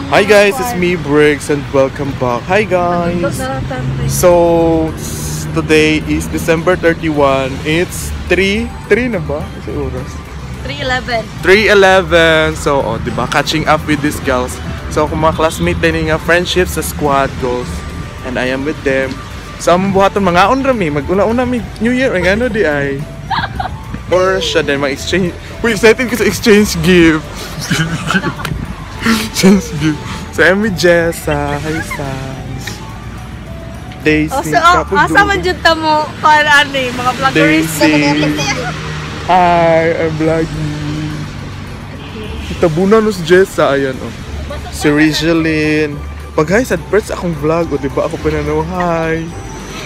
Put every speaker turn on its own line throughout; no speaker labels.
Hi guys, it's me Briggs and welcome back. Hi guys. So today is December 31. It's 3 na ba? Kasi oras.
3:11.
3:11. So, oh, 'di ba? Catching up with these girls. So, kung mga classmate din nga friendship sa squad goals and I am with them. So, among buhaton mangaon ra mi, mag-una-una mi New Year ang ano di ay. Or siya din mag-exchange. Uy, excited ko sa exchange gift. Exchange gift. So, I'm with Jessa. Hi, Sans. Daisy.
O, so, asa man jud ta mo kuan ani mga vloggeries.
Daisy. Hi, I'm vlogging. Tabunan no si Jessa. Ayan, oh. Si Rigeline. Pag hi sa Perts akong vlog. O, diba ako pinanaw, hi.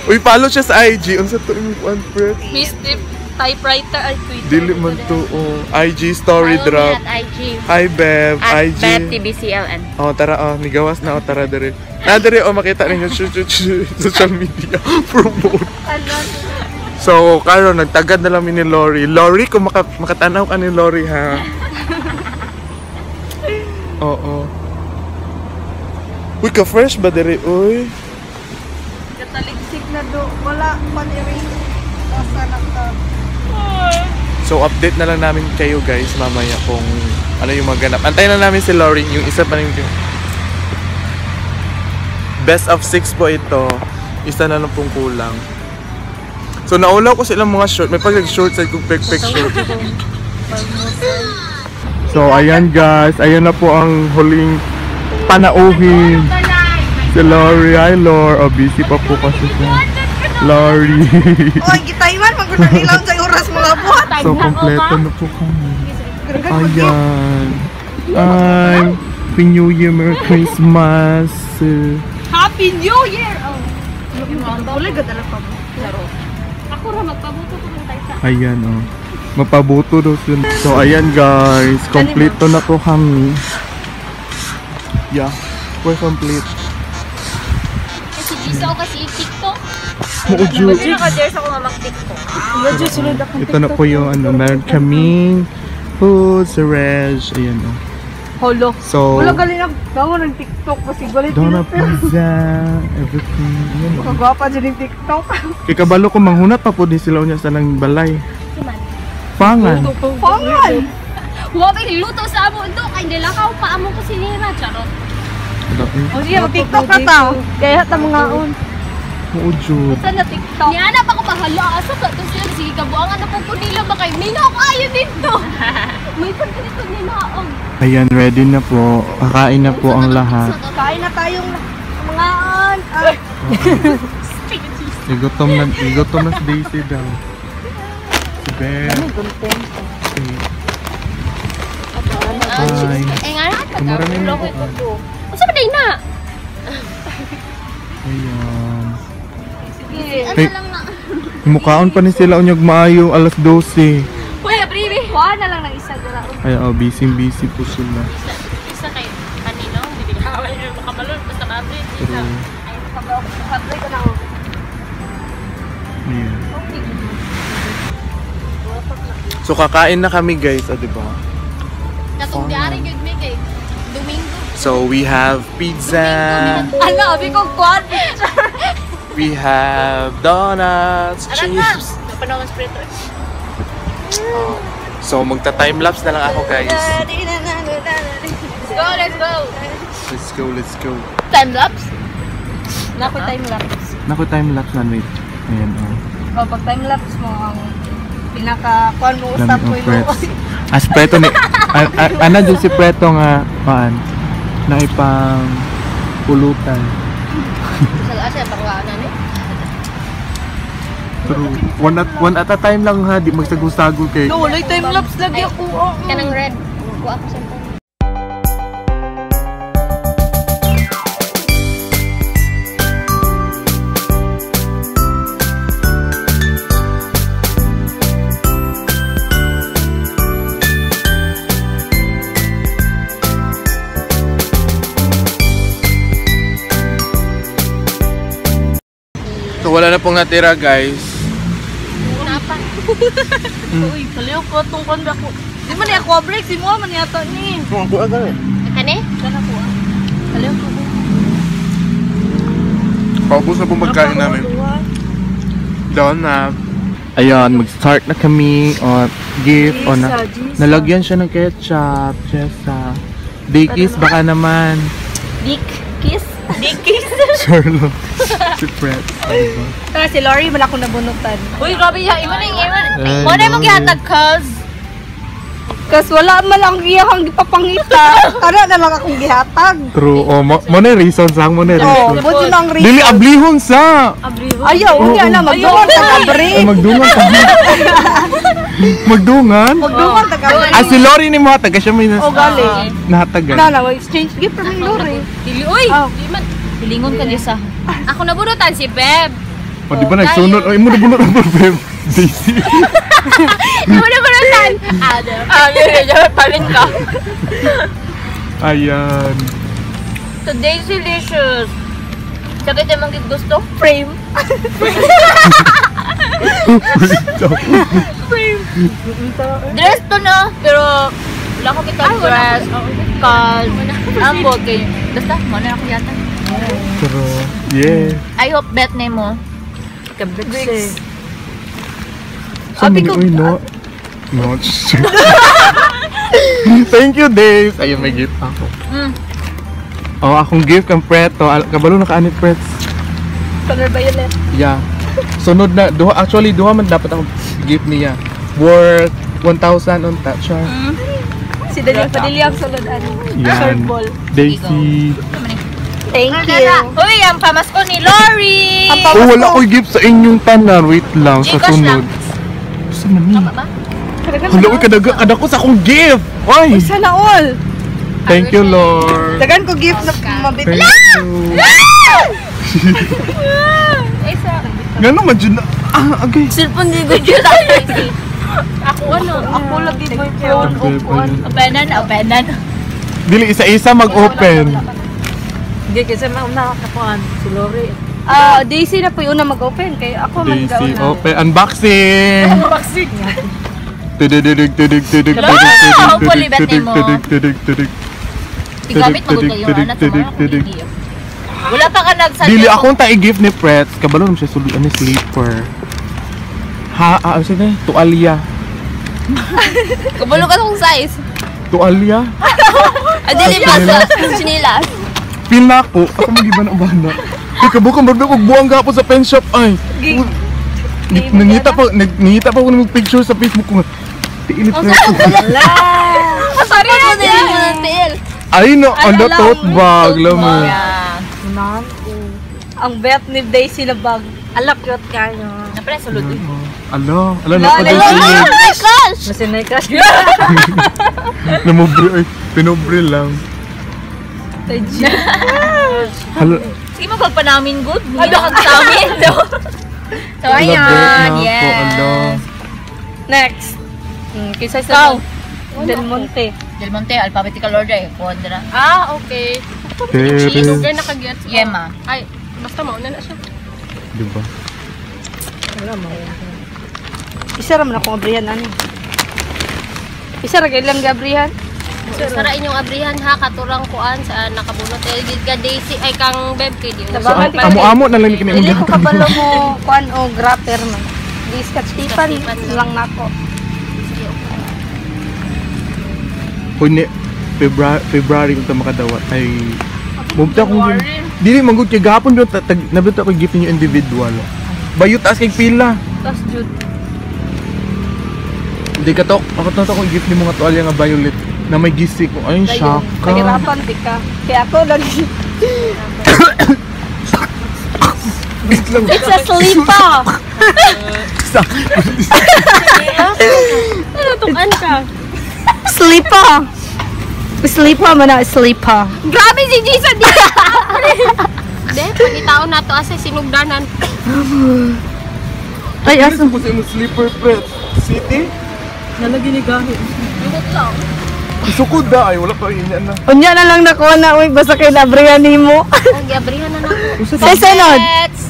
Uy, follow siya sa IG. Unsa to imong kuan, Perts?
Miss Tip typewriter ay Twitter.
Dili man to, oh. IG story
Follow me
drop.
at IG.
Hi, Bev.
At
IG.
Bev TBCLN.
Oh, tara, oh. Nigawas na, oh. Tara, dere. Na, dere, oh. Makita ninyo social media. Promote. So, karon nagtagad na lang mi ni Lori. Lori, kung makatanaw ka ni Lori, ha? Oo. Uy, ka-fresh ba dere, uy?
Kataligsik na do. Wala pan erase. Asa na ka.
So, update na lang namin kayo guys mamaya kung ano yung maganap. Antayin na namin si Lori, yung isa pa rin yung best of 6 po ito. Isa na lang pong kulang. So, naulaw ko silang mga short. May pag-short side kong pek-pek short. So, ayan guys. Ayan na po ang huling panauhin. Si Lori. Hi, Lor. Oh, busy pa po kasi siya. Lori.
Oy, gitaywan man gud nila sa oras mga buhat.
So, kompleto na po kami. Ayan. Ay, Happy New Year, Merry Christmas.
Happy New Year. Oh. Wala gadala pa mo.
Ako ra magpabuto ko ng taysa.
Ayan, oh. Mapabuto daw sila. So, ayan guys. Kompleto na po kami. Yeah, we're complete.
Kasi Gisa ko kasi TikTok.
Maujo.
Naka-dare ako nga mag-TikTok.
Ito na po yung ano, meron kaming food sa reg. Ayan, oh.
Holo.
So,
Wala gali nag dango ng TikTok kasi galit
donut pizza, everything. Ayan, oh.
Kagwapa jud yung TikTok.
Kay kabalo ko manghunat pa po din sila unya sa nang balay. Pangan.
Pangan.
Wa may luto sa amo do kay nilakaw pa amo kusinera charot.
O sige, mag-TikTok na ta. Kaya ta mga on.
Muujud.
Sa na TikTok. Niana pa ko bahala asa ka to sila sige kabuangan na po ko nila ba kay minaw kaayo dito. May pag dito ninaog.
Ayan, ready na po. Kakain na po ang lahat.
Kain na tayong mga on. Ah,
Igutom na si Daisy daw. Si Beth. Hi.
Eh nga na
Kumara na yung
Unsa ba day na?
Ayan.
Sige.
Ano
Hey.
lang na.
Mukhaon pa ni sila unyog maayo alas 12.
Uy, abribi.
Kuha na lang ng isa dira.
Ay, oh, busy busy po sila.
Isa kay kanino, hindi ka makabalon basta maabri. Isa.
True.
Ay, kabay ko na ako.
Ayan. So kakain na kami guys, oh, diba?
Katong diari gyud mi kay Domingo.
So we have pizza,
Ano, abi ko kuan picture.
we have donuts, chips.
Napanawan sa preto.
So magta-time lapse na lang ako guys.
Let's go, let's go.
Let's go, let's go.
Time lapse?
Nako time lapse.
Naku, time lapse na, wait. Ayan, oh.
O, pag time lapse mo ang pinaka kuan mo usap
Dami
ko
ang prets. As preto ni ana dyan si Preto nga paan na ipang pulutan.
Sa asa panglaan ni.
True. One at a time lang ha, di magsagusagol kay.
No, walay time lapse lagi ako. Oh.
Kanang red. Kuha ko sa
So wala na pong natira guys.
Napa.
Uy, kaliw ko tong kuan ba ako. Di man ni ako break si mo man yata ni.
Kung ako agad eh.
Kani?
Kana ko.
Paubos na po magkain namin. Doon na. Ayun, mag-start na kami. O, gift. O, na, nalagyan siya ng ketchup. Jessa. Dickies, baka naman.
Dick kiss. Dick kiss.
Sherlock. Si Fred. Diba?
Tara, si Lori, wala akong nabunutan.
Uy, grabe ya. Iwan na iwan.
Ay,
Mo na mong
Lori.
gihatag cuz.
Kas wala man lang iyahang gipapangita. Tara na lang akong gihatag.
True. O, mo mo na reason sang mo na
Oh,
reason.
buti lang reason.
Dili ablihon sa.
Ayaw, unya na magdungan ta kabre.
Ay, magdungan ka. Magdungan?
Magdungan ta kabre.
Ah, si Lori ni mo hatag. Siya may
O gali.
nahatagan.
Na na, exchange gift from Lori.
Dili uy.
Oh.
Di man. Pilingon ka niya sa. Ako nabunutan si Beb.
O, di ba nagsunod? O, imo na bunot ang babe. Daisy.
Imo nabunutan. Ano? Ah, yun yun. Palit ka.
Ayan.
Today's delicious. Sakit yung mga gusto.
Frame.
Dress to na, pero wala ko kita dress. Cause, ang okay. Basta, mo na ako yata.
True. Yeah.
I hope bet na mo.
Bricks.
Saan man uy, no? No. Thank you, Dave. Ayun, may gift ako. Oh, akong gift kang Preto. Kabalo na ka ani Pretz.
Color violet.
Yeah. Sunod na duha, actually duha man dapat akong gift niya. Worth 1,000 on touch.
Si Daniel Padilla ang sulod ani.
Yan.
Short ball.
Daisy.
Thank you.
Uy, ang pamasko ni Lori!
Ang pamasko.
Oh, wala ko'y gift sa inyong tanan. Wait lang, sa
Gcash
sunod.
lang.
Saan man ni?
Tama ba?
Hala, uy, kadaga, kadako sa akong gift! Oy!
Sana all.
Thank you, Lord.
Dagan ko gift na mabit.
Thank you. Ngano man dyan na? Ah, okay.
Cellphone di ko dyan. Ako ano?
Ako lagi boy phone open.
Openan, openan.
Dili isa-isa mag-open.
Hindi, kasi mauna kapuan si Lori.
Ah, Daisy na po yung una mag-open kay ako man
Daisy,
gauna.
open. Unboxing!
Unboxing!
Tudududig, tudig, tudig,
Hello!
tudig, tudig,
Hopefully,
tudig,
bet
tudig,
mo.
tudig, tudig, tudig.
Igamit mo
Tudig,
kayo,
tudig,
anak.
tudig, tudig.
Wala pa ka nagsadya.
Dili akong ta-gift ni Pretz. Kabalo naman siya sulod ani sleeper. Ha, ah, ano siya? Tualya.
Kabalo ka kung size.
Tualya?
Ah, dili pa sa chinilas.
Feel na ako. Ako magiba na ubana. Kay kabukang barbe ko buang gapon sa pen shop ay. Nangita pa ako ng picture sa Facebook ko. Tiilit na ako.
Sorry na dili mo ng tiil.
Ay no, on the tote bag laman.
Yeah.
Ang bet ni Daisy na bag. Alak cute kayo.
Napre sulod.
Alo, alo na
Ala,
pa
ala,
din.
my gosh!
Masinay ka.
Namubre ay, pinobre lang. Hala,
Sige mo pa namin good. Hindi na kag sa amin. So
hala,
ayan,
bet na ako,
yes.
alo.
Next. Kaysa sa
Ikaw.
Del Monte.
Del Monte, alphabetical order eh. Kuha na.
Ah, okay.
Tere.
Sugar nakagets.
Yema.
Ay, basta mauna na siya.
Diba?
Isa ra man akong abrihan ani. Isa ra kay lang gabrihan.
Sara inyong abrihan ha, katurang kuan sa nakabunot. Eh, gid ka Daisy, ay kang Beb kay di.
So, amo-amo na lang ni kini
Dili ko kabalo mo kuan o grapper man. Di scotch tape lang nako.
Kundi February kung ta makadawat ay mubta kong dili manggod kay gahapon do nabot ako gift ninyo individual. Bayot taas kay pila.
Tas jud.
Hindi ka to, ako to akong gift ni mga tuwalya nga violet na may gisi ko. Ay, shock ka.
Nagirapan di ka. Kaya ako lagi.
Wait lang.
It's a sleeper.
Tukan ka.
Sleeper. Sleeper man na sleeper.
Grabe si Jason di. De, pagitaon na to asa sinugdanan.
Ay,
Asa ko sa imong sleeper press? City?
Nalagi ni Gahi.
Isukod da ay wala pa inya na.
Unya na lang nakuha na uy basta kay nabrihan nimo.
Ang giabrihan na nako.
Sa sunod.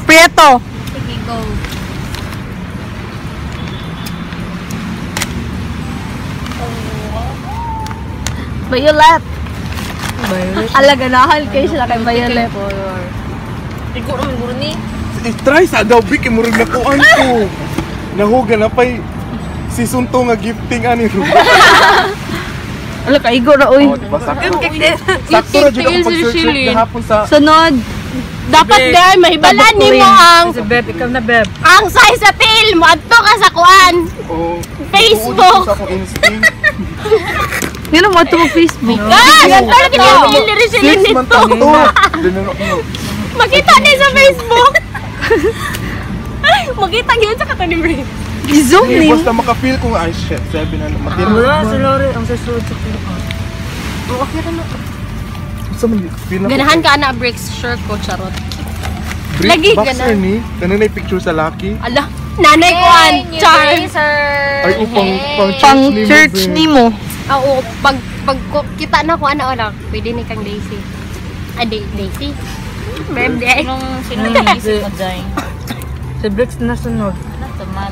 Prieto.
Sige, go.
Violet. Ala, ganahan kayo sila kay Violet.
Igo naman guro ni.
I-try sa daw, Bik. Murag nakuan ko. Nahuga na pa'y season 2 nga gifting ani ro.
Ala, kaigo ra, uy.
Oh, di ba? Sakto. Sakto ra jud ako pag-search gahapon sa
Sunod.
Dapat dahil mahibalan nimo ang
Si Beb, ikaw na Beb.
ang size sa tail mo adto ka sa kuan.
Oh,
Facebook.
Sa akong instinct.
Nga mo ito Facebook.
Ah, ganito na kinipil ni Richelyn
6 months
nito.
to. Dinano ko.
Makita ni sa Facebook. Makita gyud sa kato ni Brie.
I-zoom
Eh,
ni.
basta maka-feel ko nga, ay shit, 7 na matira.
Wala si Lori, ang susunod sa kuha.
Sa man, feel na ko.
Ganahan ka na bricks sure ko charot.
Brief
Lagi,
boxer
ganahan.
ni. Kanang na picture sa laki.
Ala, nanay kuan, char.
Ay, oh, pang, pang church
Pang
ni mo,
church
babe.
ni mo.
Ah, Oo, pag pag kita na ko ana wala, pwede ni kang Daisy. Ah, Daisy. Ma'am, di.
Sinong iniisip mo, Jai?
Si Briggs na sunod.
Ano to, man?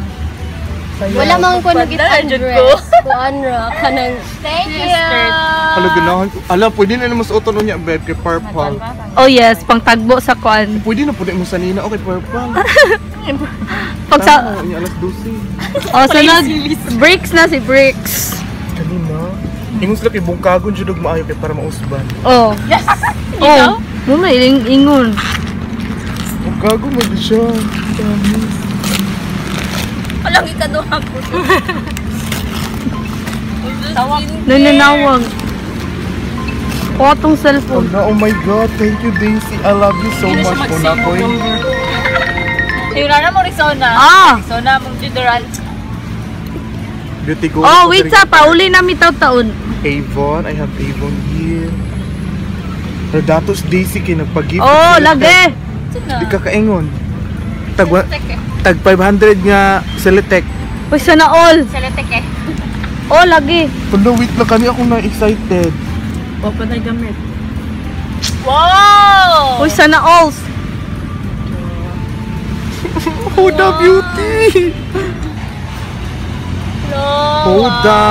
Wala man ko nakita ang dress. Kuan ra kanang
Thank you!
Hala, ganahan ko. Ala, pwede na naman suoton unya, babe, kay purple.
Oh yes, pang tagbo sa kuan.
Pwede na pwede mo sa nina, okay, purple.
Pag sa
Tama, unya alas 12.
Oh, sunod. Bricks na si Bricks.
Kanina. Ingon sila kay bungkagon jud og maayo kay para mausban.
Oh. Yes. Oh. Mo na iling ingon.
Bungkagon mo di siya. Promise.
Walang ikaduha ko.
Nananawag. Kuha tong cellphone.
Oh, oh my God, thank you Daisy. I love you so much po na ko.
Ayun na mo, Rizona.
Ah!
Rizona, mong deodorant.
Beauty gold.
Oh, wait sa pauli na mi taon.
Avon, I have Avon here. Pero datos Daisy kay nagpag-gift.
Oh, lagi.
Di ka kaingon. Tag, tag 500 nga Celetec.
Uy, sana all.
Seletek eh.
Oh, lagi.
Tulo, wait lang kani ako na excited.
Open na gamit.
Wow!
Uy, sana all.
Huda Beauty! Huda!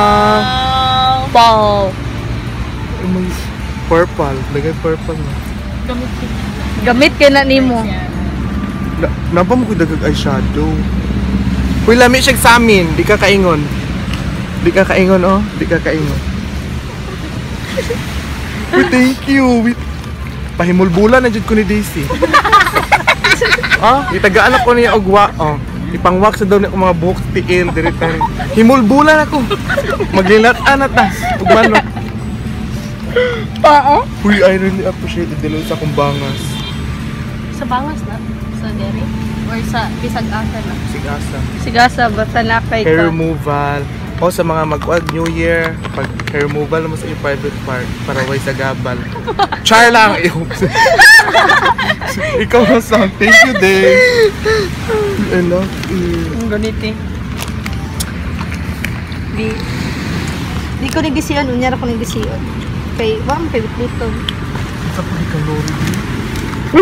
Wow.
Ay, may purple. Lagay purple na.
Gamit kay na nimo.
Na, napa mo ko dagag eyeshadow. Uy, lami siya sa amin. Di ka kaingon. Di ka kaingon, oh. Di ka kaingon. Uy, thank you. Wait. Pahimulbula na jud ko ni Daisy. Ah, itagaan ako niya og wa, oh. Ipangwak sa daw niya akong mga buhok tiil diri ta. Himulbulan ako. Maglilat-an na ta. Ug manok.
Pao?
Uy, I really appreciate it dilo sa akong bangas.
Sa bangas na? Sa dere? Or sa bisag asa na?
Sigasa.
Sigasa, basta na kay
Hair
ka.
removal. O sa mga mag New Year, pag hair removal mo sa iyong private part para way sa gabal. Char lang! Ikaw na sang. Thank you, Dave. I love it.
Ang ganiti. Di. Di ko nagisiyon, unya ra ko nagisiyon. Kay, wa man kay luto.
Sa pag ikaw, Lori.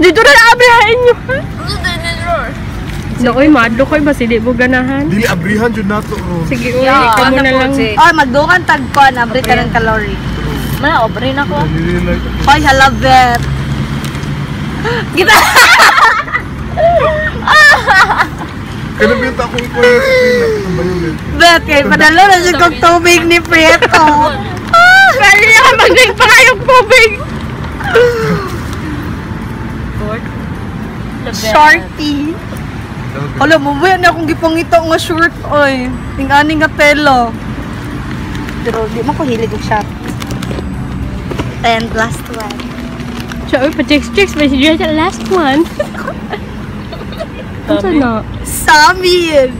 Dito na abrihan nyo. Nakoy, madlo koy basi di mo ganahan.
Dili abrihan jud nato ron.
Sige, uy, ikaw mo na lang.
Oh, magdukan tagkuan, abri ka ng kalori.
Mana, obre na ko.
I really like it.
Hoy, I love it. Kita.
Kaya binta akong ikuha sa screen na itong violet.
Bet, kay padalo na siya kong tubig ni Prieto.
Kaya maging pa kayong tubig.
Shorty. Alam mo, ba na akong gipangita nga short, oy. Ning ani nga tela. Pero di mo ko hilig og short. And last one.
Siya, uy, pa-chicks-chicks, may si sa last one. Ano na?
Samin!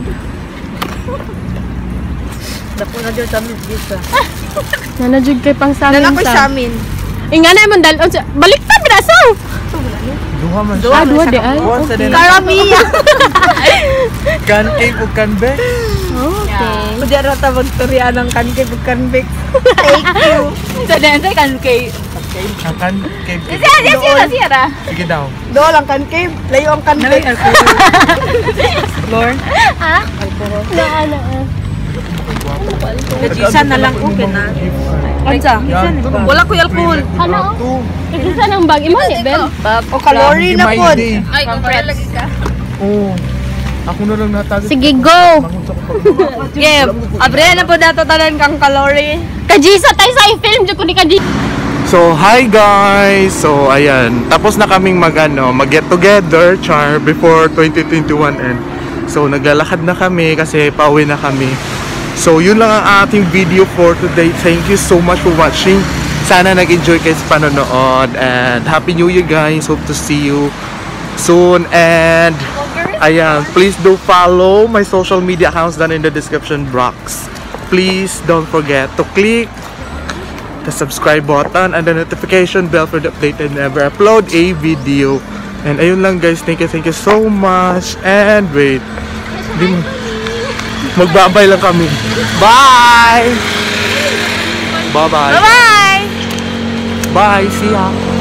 Dapo na dyan sa amin, gisa.
Nanajug kay pang samin
Nanakoy
sa.
samin.
Inga na man dalon sa baliktad ba sa?
Duha man siya.
Ah, duha di ay.
Duha sa din.
Karamia!
Can cake o can bake.
Okay.
Pwede ra ta magturian ng kanke ug kanbek. Thank you.
Sa dente kan kay.
Ang can cake.
Siya, siya, siya ra.
Sige daw.
Do lang kanke, layo ang kanbek.
Lord.
Ha? Na, na.
Nag-isa na lang, okay na.
Gift card.
Unsa? Wala ko alcohol.
Hala, oh. Kagisa ng bag. Imo ni, Ben?
O calorie na pod.
Ay, kung lagi ka.
Oo. Ako na lang natagit.
Sige, go!
Yeah. Abre na po dato tanan kang calorie.
Kajisa tayo sa film. Diyan ko ni Kajisa.
So, hi guys! So, ayan. Tapos na kaming mag, ano, mag get together, char, before 2021 end. So, naglalakad na kami kasi pauwi na kami. So, yun lang ang ating video for today. Thank you so much for watching. Sana nag-enjoy kayo sa panonood. And Happy New Year, guys! Hope to see you soon. And, ayan, please do follow my social media accounts down in the description box. Please don't forget to click the subscribe button and the notification bell for the update whenever I upload a video. And ayun lang guys, thank you so much. And wait, di mo, magbabay lang kami. Bye! Bye-bye.
Bye!
Bye, see ya.